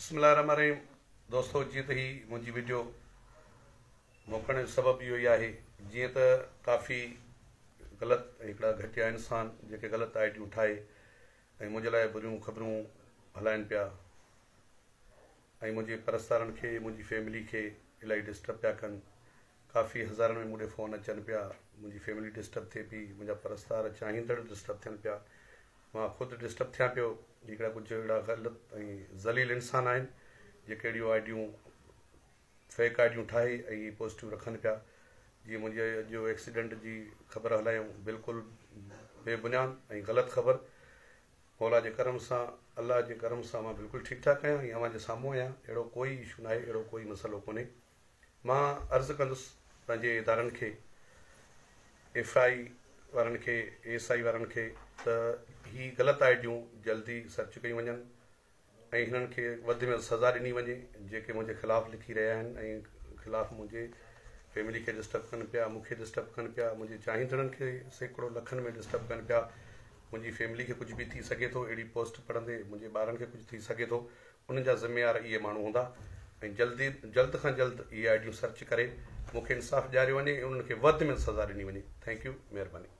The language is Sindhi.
بسم الله الرحمن الرحيم دوستو جيئن ته هي منهنجي وڊيو موڪلڻ جو سبب اهو ئي آهي جيئن ته ڪافي غلط ۽ هڪڙا گهٽيا انسان جيڪي غلط آئي ڊيون ٺاهي ۽ منهنجي لاء بريون خبرون هلائن پيا ۽ منهنجي پرستارن کي منهنجي فيملي کي الاهي ڊسٽرب پيا ڪن ڪافي هزارن ۾ مون ڏي فون اچن پيا منهنجي فيملي ڊسٽرب ٿئي پئي منهنجا پرستار چاهيندڙ ڊسٽرب ٿين پيا مان خود ڊسٽرب ٿيان پيو. هڪڙا ڪجهه اهڙا غلط ۽ ذليل انسان آهن جيڪي اهڙيون آئيڊيون فيڪ آئيڊيون ٺاهي ۽ اهي پوسٽون رکن پيا جيئن منهنجي اڄ جو ايڪسيڊنٽ جي خبر هلايائون بلڪل بي بنياد ۽ غلط خبر مولا جي ڪرم سان الله جي ڪرم سان مان بلڪل ٺيڪ ٺاڪ آهيان ۽ اوهان جي سامهون آهيان اهڙو ڪوئي اشو ناهي اهڙو ڪوئي مسئلو ڪونهي. مان عرض ڪندس پنهنجي ادارن کي ايف I وارن کي اي ايس I وارن کي ته هي غلط آئي ڊيون جلدي سرچ ڪيون وڃن ۽ هنن کي وڌ ۾ وڌ سزا ڏني وڃي جيڪي منهنجي خلاف لکي رهيا آهن ۽ خلاف منهنجي فيملي کي ڊسٽرب ڪن پيا مون کي ڊسٽرب ڪن پيا منهنجي چاهيندڙن کي سيڪڙو لکن ۾ ڊسٽرب ڪن پيا منهنجي فيملي کي ڪجهه به ٿي سگهي ٿو اهڙي پوسٽ پڙهندي منهنجي ٻارن کي ڪجهه ٿي سگهي ٿو انهن جا ذميوار اهي ماڻهو هوندا ۽ جلدي جلد کان جلد اهي آئيڊيون سرچ ڪري مون کي انصاف ڏياريو وڃي ۽ انهن کي وڌ ۾ وڌ سزا ڏني وڃي thank you مهرباني.